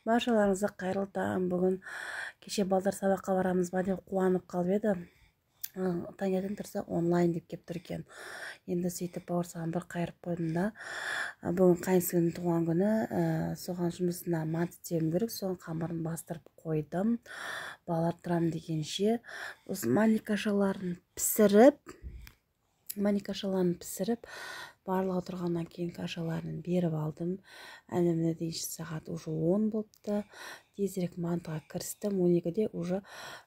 Баршаларыңызға қайырлы таң. Бүгін кеше балдар сабаққа барамыз ба деп қуанып қалып еді. Таңертең тұрса онлайн деп кеп тұр екен. Енді сөйтіп бауырсағын бір қайырып қойдым да. Бүгін қайынсіңлімнің туған күні, соған жұмысына манты істеуім керек, соның қамырын бастырып қойдым. Балалар тұрам дегенше, осы маникашаларын пісіріп, барлығы тұрғаннан кейін кашаларын беріп алдым. Әне-міне дегенше сағат уже 10 болыпты. Тезірек мантыға кірістім. 12-де уже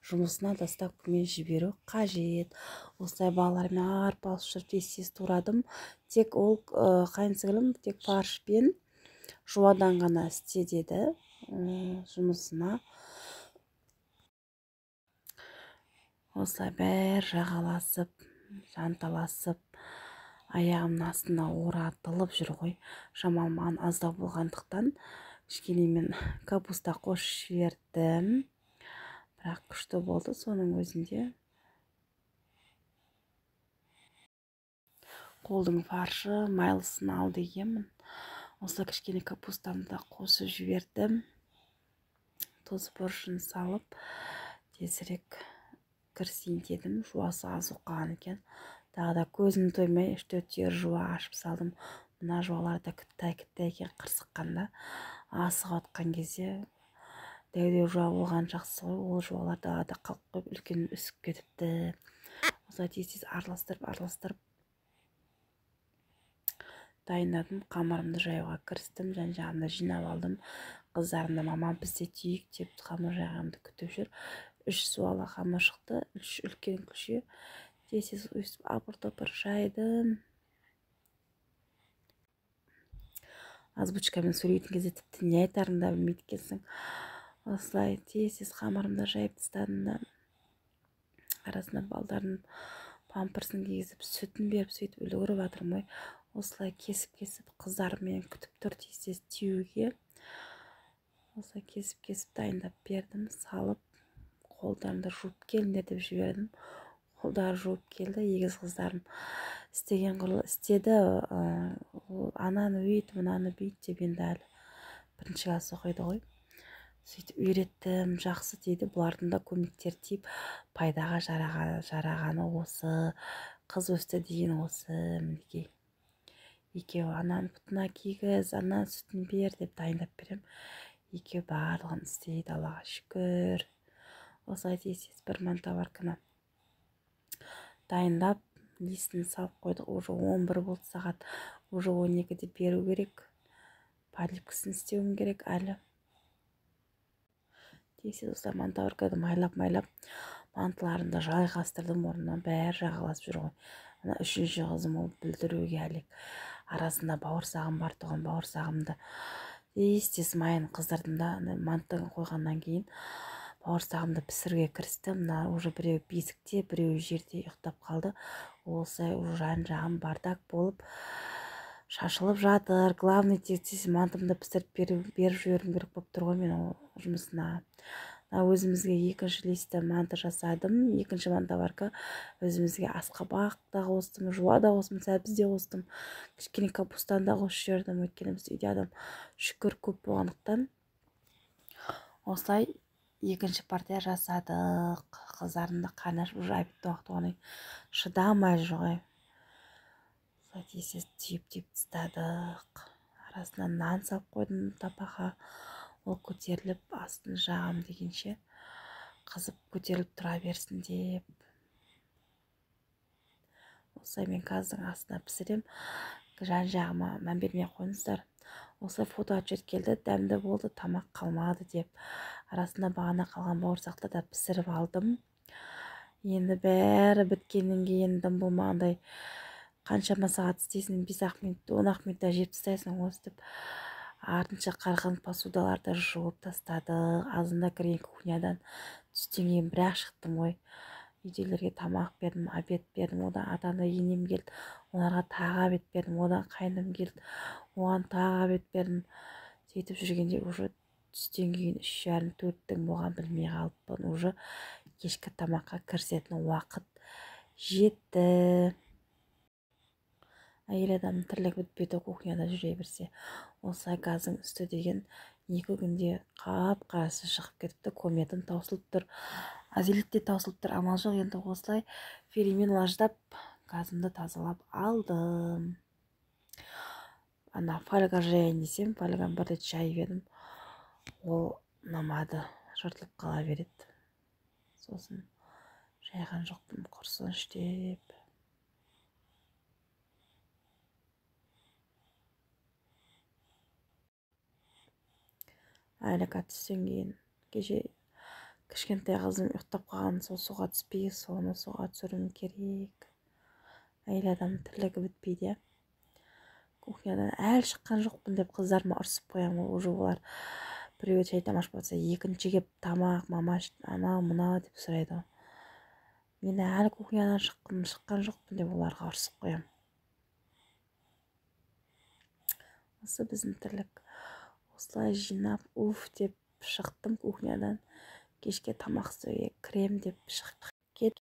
жұмысына доставкамен жіберу қажет. Осылай балалармен арпалысып жүріп тез-тез турадым. Тек ол қайынсіңлім тек фаршпен жуадан ғана істе деді жұмысына. Осылай бәрі жағаласып, жанталасып, аяғымның астына оратылып жүр ғой. Шамал маған аздау болғандықтан кішкене мен капуста қосып жібердім. Бірақ күшті болды соның өзінде. Қолдың фаршы, майлысын ал дегенмін. Осы кішкене капустамды да қосып жібердім. Тұз бұрышын салып, тезірек кірісейін дедім. Жуасы аз болып қалған екен. Тағы да көзім тоймай 3-4 түйір жуа ашып салдым. Мына жуалар да кіттай-кіттай екен қырсыққанда. Асығып атқан кезде дәу-дәу жуа болған жақсы ғой. Ол жуалар далада қалып қойып үлкен үсіп кетіпті. Осылай тез-тез араластырып дайындадым. Қамырымды жаюға кірістім. Жан-жағымды жинап алдым. Қыздарым да мамам бізде түйік деп қамыр жайғанымды күтіп жүр. 3 суала қамыр шықты, 3 үлкен күлше. Тез-тез өстіп апыр-топыр жайдым. Озвучкамен сөйлейтін кезде тіпті не айтарыңды да білмейді екенсің. Осылай тез-тез қамырымды жайып тастадым да, арасына балдардың памперсін кигізіп, сүтін беріп, сөйтіп үлгеріп жатырмын ғой. Осылай кесіп-кесіп қыздарым мені күтіп тұр тез-тез тиюге. Осылай кесіп-кесіп дайындап бердім, салып қолдарымды жуып келіңдер деп жібердім. Қолдары жуып келді. Егіз қыздарым істеген құрлы істеді. Ананы бүйт, мынаны бүйт деп енді әлі бірінші класс оқиды ғой. Сөйтіп үйреттім, жақсы дейді. Бұлардың да көмектері тиіп пайдаға жарағаны осы. Қыз өсті деген осы, мінекей. Екеуі ананы бұтына кигіз, ананы сүтін бер деп дайындап берем. Екеуі барлығын істейді, Аллаға шүкір. Осылай тез-тез бір мантоварканы дайындап, листін салып қойдық. Уже 11 болды сағат, уже 12-де беру керек. Поливкасын істеуім керек әлі. Тез-тез осылай мантоварканы майлап-майлап мантыларын да жайғастырдым орнына, бәрі жағаласып жүр ғой. Ана үшінші қызым ол бүлдіруге әлек. Арасында бауырсағым бар тұғын, бауырсағымды тез-тез майын қыздырдым да, мантыны қойғаннан кейін бауырсағымды пісіруге кірістім. Мына уже біреу бесікте, біреу жерде ұйықтап қалды. Осылай уже жан-жағым бардак болып шашылып жатыр. Главный тез-тез мантымды пісіріп беріп жіберуім керек болып тұр ғой мен ол жұмысына. Өзімізге екінші листі манты жасадым. Екінші мантоварка өзімізге асқабақ та қостым, жуа да қостым, сәбіз де қостым. Кішкене капустаны да қосып жібердім. Өйткені біз үйде адам шүкір көп болғандықтан осылай екінші партия жасадық. Қыздарым да қарны ашып уже обедті уақыт болғаннан кейін шыдамай жүр ғой. Осылай тез-тез түйіп-түйіп тастадық. Арасына нан салып қойдым табаға. Ол көтеріліп астын жағам дегенше қызып көтеріліп тұра берсін деп. Осылай мен газдың астына пісірем. Жан-жағыма мән бермей қойыңыздар. Осылай фото отчет келді, дәмді болды, тамақ қалмады деп. Арасында бағана қалған бауырсақты да пісіріп алдым. Енді бәрі біткеннен кейін дым болмағандай қаншама сағат істейсің, 5-ақ минут, 10-ақ минутта жеп тастайсың өстіп. Артынша қарғын посудаларды жуып тастадық. Азында кірген кухнядан түстен кейін бірақ шықтым ғой. Үйделерге тамақ бердім, обед бердім. Одан атамда енем келді, оларға тағы обед бердім. Одан қайным келді, оған тағы обед бердім. Сөйтіп жүргенде уже түстен кейін 3:30, 4-тің болған білмей қалыппын. Уже кешкі тамаққа кірісетін уақыт жетті. Әйел адамның тірлігі бітпейді кухняда жүре берсе. Осылай газдың үсті деген 2 күнде қап-қарасы шығып кетіпті. Кометім таусылып тұр, азелит те таусылып тұр. Амал жоқ, енді осылай феримен лаждап газымды тазалап алдым. Ана фольга жаяйын десем, фольганы бір рет жайып едім, ол ұнамады, жыртылып қала береді. Сосын жайған жоқпын, құрсын деп. Әліка түстен кейін кеше кішкентай қызым ұйықтап қалған, сол суға түспей, соны суға түсіруім керек. Әйел адамның тірлігі бітпейді. Кухнядан әлі шыққан жоқпын деп қыздарыма ұрсып қоямын. Уже олар біреуі шай тамақ ішіп жатса, екінші кеп тамақ, мама, анау мынау деп сұрайды. Мен әлі кухнядан шыққан жоқпын деп оларға ұрсып қоямын. Осы біздің тірлік. Осылай жинап, уф деп шықтым кухнядан. Кешке тамақ істеуге кірем деп шықтық.